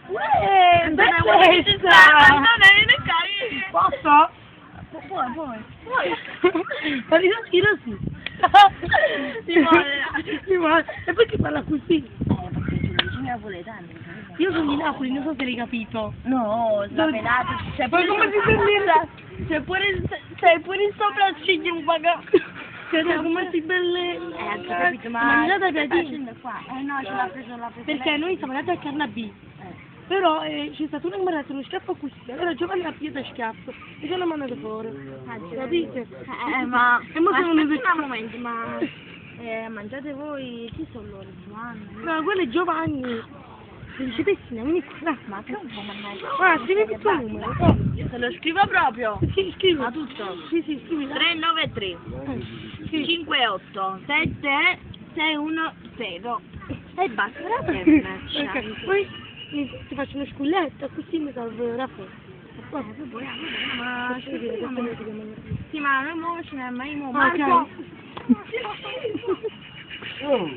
Uè, Antonio, guarda che ci sta! Antonio, vieni qua, vieni. Posso? Puoi, puoi. Ma di sono sì. Simone. Simone. E perché parla così? Perché tu dici napoletano. Io sono di Napoli, non so se l'hai capito. No, Dove- snapelato, c'è Ma pure come si sente? C'è pure, c'è pure il sopracciglio un po'. Cioè, come si belle. Ho capito, ma... Mangiate stai piadini. facendo qua? Eh no, ce l'ha preso, l'ha preso Perché lei. noi siamo andati a Carnabì. Però c'è stato uno che mi ha dato uno schiaffo così, allora Giovanni l'ha pigliato a schiaffo e ci hanno mandato fuori. Ah, c'è- Capite? Ma... E mo ma siamo venuti aspetta un momento, ma... Mangiate voi, chi sono loro? Giovanni? No, quello è Giovanni. Principessina, vieni qua. Ma che un po' mannaggia. Ah, scrivi il tuo numero. Oh. Te lo scrivo proprio. Sì, scrivi. Ma tutto? Sì, scrivi. 393 Sì. 58 7 6 1 0 E basta, grazie. Ok, Poi ti faccio una sculetta, così mi salvo Raffaele. Ma Faccio vedere questo mi si chiama. Sì, ma noi mo ce ne mai mo. Ah, ok. Marco. Oh.